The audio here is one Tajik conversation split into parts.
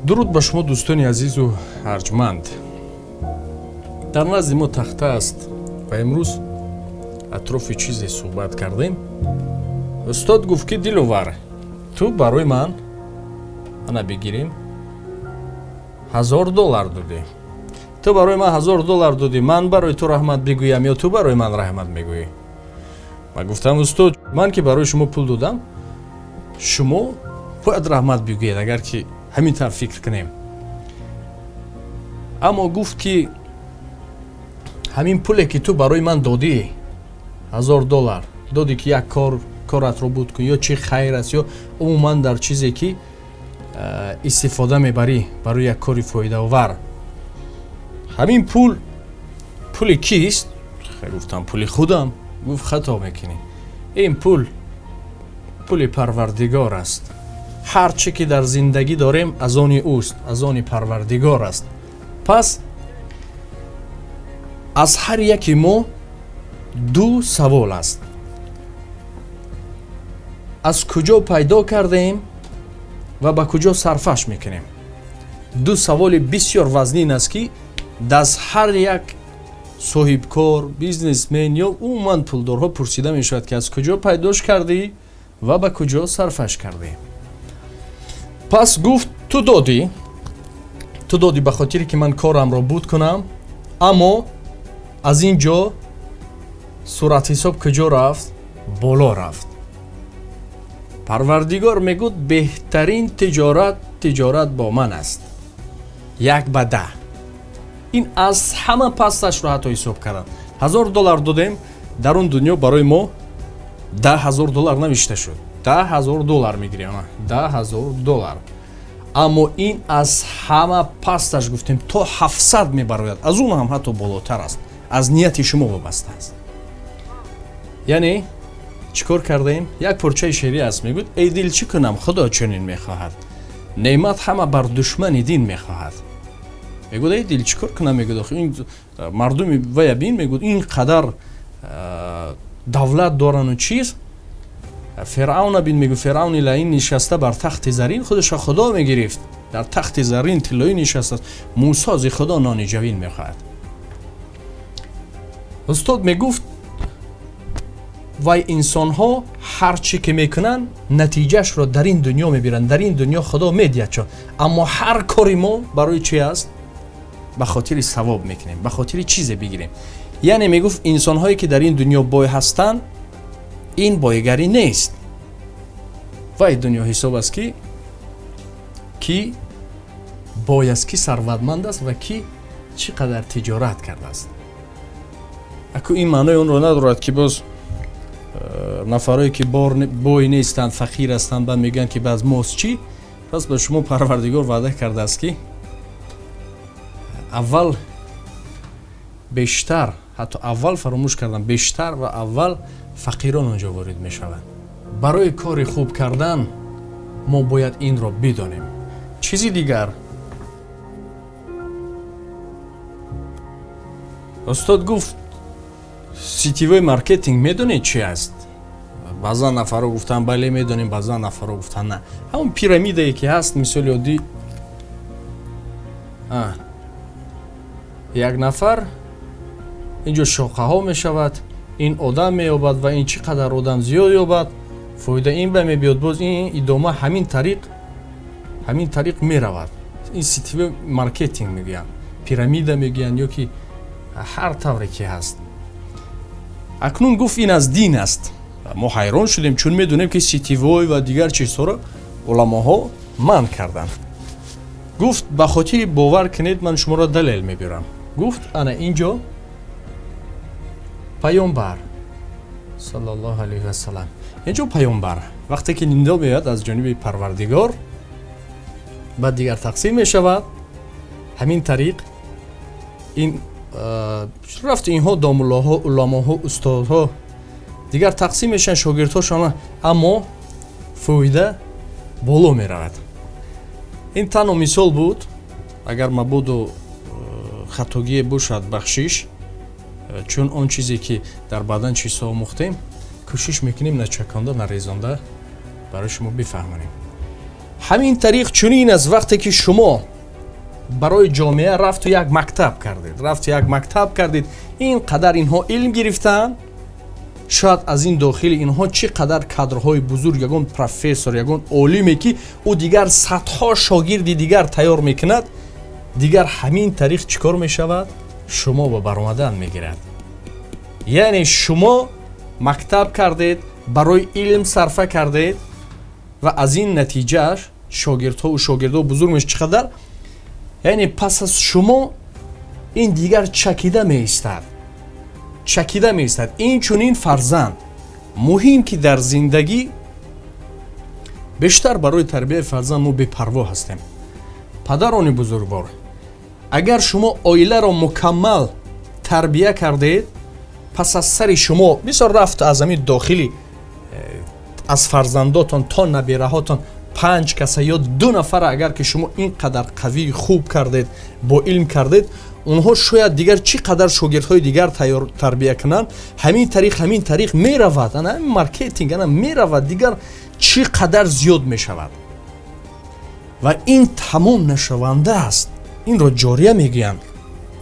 Дуруд ба шумо, дӯстони азизу арҷманд. Дар назди мо тахта аст ва имрӯз атрофи чизе суҳбат кардем. Устод гуфт, ки Диловар, ту барои ман, ана бигирем, 1000 доллар додӣ. Ту барои ман 1000 доллар додӣ, ман барои ту раҳмат бигӯям ё ту барои ман раҳмат мегӯӣ? Ман гуфтам: устод, ман ки барои шумо пул додам, шумо бояд раҳмат бигӯед, агар ки ҳамин тавр фикр кунем. Аммо гуфт, ки ҳамин пуле, ки ту барои ман додӣ, 1000 доллар додӣ, ки як кор коратро буд кун ё чи хайр аст, ё умуман дар чизе ки истифода мебарӣ барои як кори фоидаовар, ҳамин пул пули кист? Гуфтам: пули худам. Гуфт: хато мекунӣ, ин пул пули Парвардигор аст. Ҳар чӣ ки дар зиндагӣ дорем, аз они ӯст, аз они Парвардигор аст. Пас аз ҳар яки мо ду савол аст: аз куҷо пайдо кардаем ва ба куҷо сарфаш мекунем? Ду саволи бисёр вазнин аст, ки аз ҳар як соҳибкор, бизнесмен ё умуман пулдорҳо пурсида мешавад, ки аз куҷо пайдош кардӣ ва ба куҷо сарфаш кардӣ. Пас гуфт: ту додӣ, ту додӣ ба хотире ки ман корамро буд кунам, аммо аз ин ҷо суратҳисоб куҷо рафт? Боло рафт. Парвардигор мегӯд: беҳтарин тиҷорат тиҷорат бо ман аст, 1 ба 10. Ин аз ҳама пасташро ҳатто ҳисоб кардам. 1000 доллар додем, дар он дунё барои мо 10 000 доллар навишта шуд, 10 000 доллар мегирем, 10 000 доллар. Аммо ин аз ҳама пасташ гуфтем, то 700 мебарояд, аз он ҳам ҳатто болотар аст, аз нияти шумо вобаста аст. Яъне чӣ кор кардаем? Як порчаи шеърӣ аст, мегӯяд: эй дил, чӣ кунам, Худо чунин мехоҳад, неъмат ҳама бар душмани дин мехоҳад. Мегӯяд: эй дил, чӣ кор кунам? Мегӯяд: ин мардуми вая бин, мегӯяд, ин қадар давлат дорану чиз. Фиръавна бин, мегӯ, Фиръавни лаин нишаста бар тахти зарин, худашро Худо мегирифт, дар тахти зарин тиллоӣ нишастааст. Мусо зи Худо нони ҷавин мехоҳад. Устод мегуфт: вай инсонҳо ҳар чӣ ки мекунанд, натиҷаашро дар ин дунё мебиранд, дар ин дунё Худо медиҳад чо. Аммо ҳар кори мо барои чи аст? Ба хотири савоб мекунем, ба хотири чизе бигирем. Яъне мегуфт, инсонҳое ки дар ин дунё бой ҳастанд, ин бойгарӣ нест, вай дунё ҳисоб аст, ки ки бой аст, ки сарватманд аст ва ки чӣ қадар тиҷорат кардааст. Аку ин маънои онро надорад, ки боз нафарое ки бой нестанд, фақир ҳастанд, баъд мегӯянд, ки баъз мост чӣ. Пас ба шумо Парвардигор ваъда кардааст, ки аввал бештар, ҳатто аввал фаромӯш кардам, бештар ва аввал фақирон онҷо ворид мешаванд. Барои кори хуб кардан мо бояд инро бидонем. Чизи дигар, устод гуфт: сетевой маркетинг медонед чи аст? Баъзан нафарро гуфтан: бале, медонем. Баъзан нафарро гуфтан: на. Ҳамон пирамидае ки ҳаст, мисоли оддӣ, як нафар инҷо шоқаҳо мешавад, ин одам меёбад ва ин чӣ қадар одам зиёд ёбад, фоида ин ба мебиёд, боз ин идома, ҳамин тариқ меравад. Ин сетевой маркетинг мегӯянд, пирамида мегӯянд ё ки ҳар тавре ки ҳаст. Акнун гуфт: ин аз дин аст. Мо ҳайрон шудем, чун медонем, ки сетевой ва дигар чизҳоро уламоҳо манъ карданд. Гуфт: ба хотири бовар кунед, ман шуморо далел мебирам. Гуфт: ана ин ҷо паёмбар саллаллоҳу алайҳи васалам, инҷо паёмбар вақте ки нидо меояд аз ҷониби Парвардигор, ба дигар тақсим мешавад. Ҳамин тариқ ин рафти инҳо домуллоҳо, уламоҳо, устодҳо дигар тақсим мешаванд, шогирдҳошон, аммо фоида боло меравад. Ин танҳо мисол буд. Агар мабодо хатогие бошад, бахшиш, чун он чизе ки дар баъдан чизҳо омӯхтем, кӯшиш мекунем начаконда, нарезонда барои шумо бифаҳмонем. Ҳамин тариқ чунин аст, вақте ки шумо барои ҷомеа рафту як мактаб кардед, рафту як мактаб кардед, ин қадар инҳо илм гирифтаанд, шояд аз ин дохили инҳо чӣ қадар кадрҳои бузург, ягон профессор, ягон олиме ки ӯ дигар садҳо шогирди дигар тайёр мекунад, дигар ҳамин тариқ чӣ кор мешавад? Шумо ба баромадан мегирад. Яъне шумо мактаб кардед, барои илм сарфа кардед ва аз ин натиҷааш шогирдҳо шогирдҳо бузург мешавад чӣ қадар? Яъне пас аз шумо ин дигар чакида меистад, чакида меистад. Ин чунин фарзанд муҳим ки дар зиндагӣ бештар барои тарбияи фарзанд мо бепарво ҳастем. Падарони бузургвор, агар шумо оиларо мукаммал тарбия кардед, пас аз сари шумо бисёр рафт аз ҳамин дохили аз фарзандотон то набираҳотон 5 каса ё 2 нафара агар ки шумо ин қадар қавии хуб кардед, бо илм кардед, онҳо шояд дигар чӣ қадар шогирдҳои дигар тайёр тарбия кунанд, ҳамин тариқ, ҳамин тариқ меравад, ана ҳамин маркетинг ана меравад, дигар чӣ қадар зиёд мешавад. Ва ин тамом нашаванда аст. Инро ҷория мегӯянд,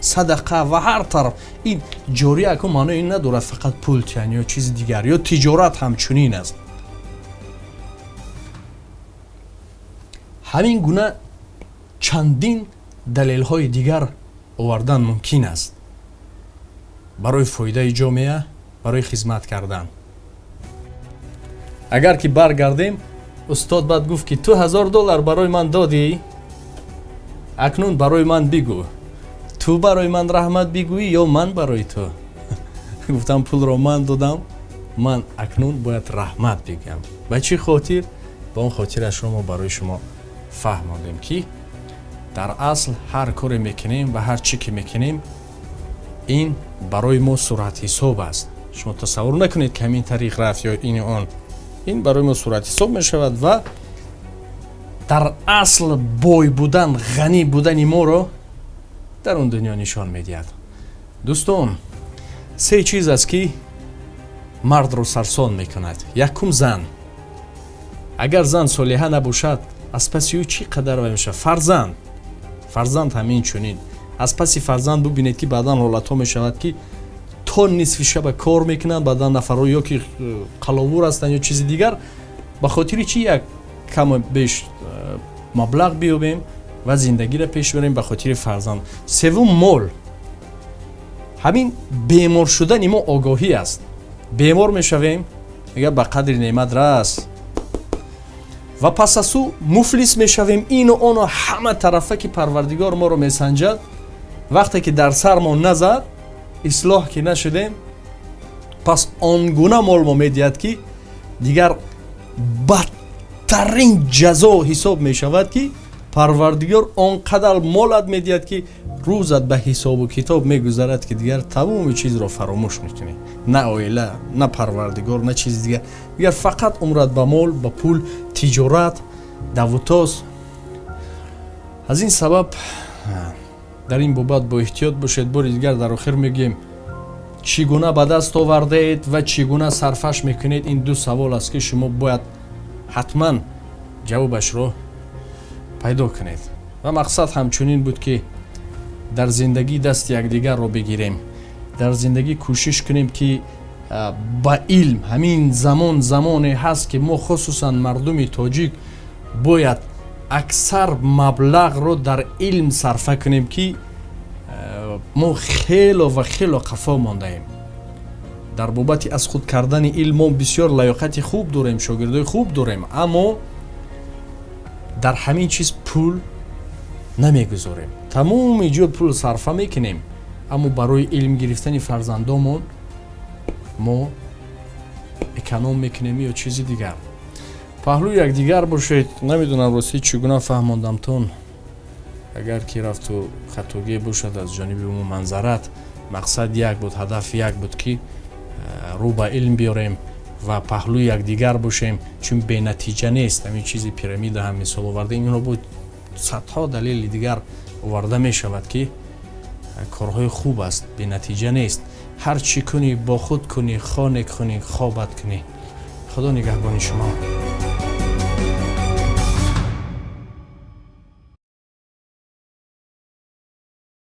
садақа ва ҳар тараф. Ин ҷория акун маънои ин надорад фақат пул тиҳан ё чизи дигар, ё тиҷорат ҳамчунин аст. Ҳамин гуна чандин далелҳои дигар овардан мумкин аст барои фоидаи ҷомеа, барои хизмат кардан. Агар ки баргардем, устод баъд гуфт ки ту $1000 барои ман додӣ, акнун барои ман бигӯ, ту барои ман раҳмат бигӯӣ ё ман барои ту? Гуфтам пулро ман додам, ман акнун бояд раҳмат бигӯям. Ба чӣ хотир? Ба он хотирашро мо барои шумо фаҳмондем ки дар асл ҳар коре мекунем ва ҳар чӣ ки мекунем, ин барои мо суратҳисоб аст. Шумо тасаввур накунед ки ҳамин тариқ рафт ё ин он. Ин барои мо суратҳисоб мешавад ва дар асл бой будан, ғанӣ будани моро дар он дунё нишон медиҳад. Дӯстон, 3 чиз аст ки мардро сарсон мекунад. Якум, зан. Агар зан солиҳа набошад, аз паси ӯ чӣ қадар вай мешавад? Фарзанд. Фарзанд ҳамин чунин. Аз паси фарзанд бубинед ки баъдан ҳолатҳо мешавад ки то нисфи шаба кор мекунанд, баъдан нафарҳо ё ки қаловур ҳастанд ё чизи дигар, ба хотири чи як каму беш маблағ биёбем ва зиндагиро пеш барем ба хотири фарзанд. Севум, мол. Ҳамин бемор шудани мо огоҳӣ аст. Бемор мешавем, мегӯяд ба қадри неъмат рас, ва пас аз ӯ муфлис мешавем. Ину ону ҳама тарафа ки Парвардигор моро месанҷад, вақте ки дар сармон назад, ислоҳ ки нашудем, пас он гуна мол мо медиҳад ки дигар бадтарин ҷазо ҳисоб мешавад, ки Парвардигор он қадар молат медиҳад ки рӯзат ба ҳисобу китоб мегузарад ки дигар тамоми чизро фаромӯш мекунӣ. На оила, на Парвардигор, на чизи дигар. Дигар фақат умрат ба мол, ба пул, тиҷорат, давутоз. Аз ин сабаб дар ин бобат бо эҳтиёт бошед. Бори дигар дар охир мегӯем, чӣ гуна ба даст овардаед ва чӣ гуна сарфаш мекунед. Ин 2 савол аст ки шумо бояд ҳатман ҷавобашро пайдо кунед. Ва мақсад ҳамчунин буд ки дар зиндагӣ дасти якдигарро бигирем, дар зиндагӣ кӯшиш кунем ки ба илм. Ҳамин замон замоне ҳаст ки мо хусусан мардуми тоҷик бояд аксар маблағро дар илм сарфа кунем ки мо хело ва хело қафо мондаем. Дар бобати аз худ кардани илм мо бисёр лаёқати хуб дорем, шогирдои хуб дорем, аммо дар ҳамин чиз пул намегузорем. Тамоми ҷо пул сарфа мекунем, аммо барои илм гирифтани фарзандомон мо эконом мекунем ё чизи дигар. Паҳлӯи якдигар бошед. Намедонам ростӣ чӣ гуна фаҳмондамтон. Агар ки рафту хатогӣ бошад аз ҷониби мо манзарат, мақсад як буд, ҳадаф як буд ки рӯ ба илм биёрем ва паҳлӯи якдигар бошем, чун бенатиҷа нест. Ҳамин чизи пирамида ҳам мисол оварда, инро буд садҳо далели дигар оварда мешавад ки корҳои хуб аст, бенатиҷа нест. Ҳар чӣ кунӣ бо худ кунӣ, хоне кунӣ, хобат кунӣ. Худо нигаҳбони шумо.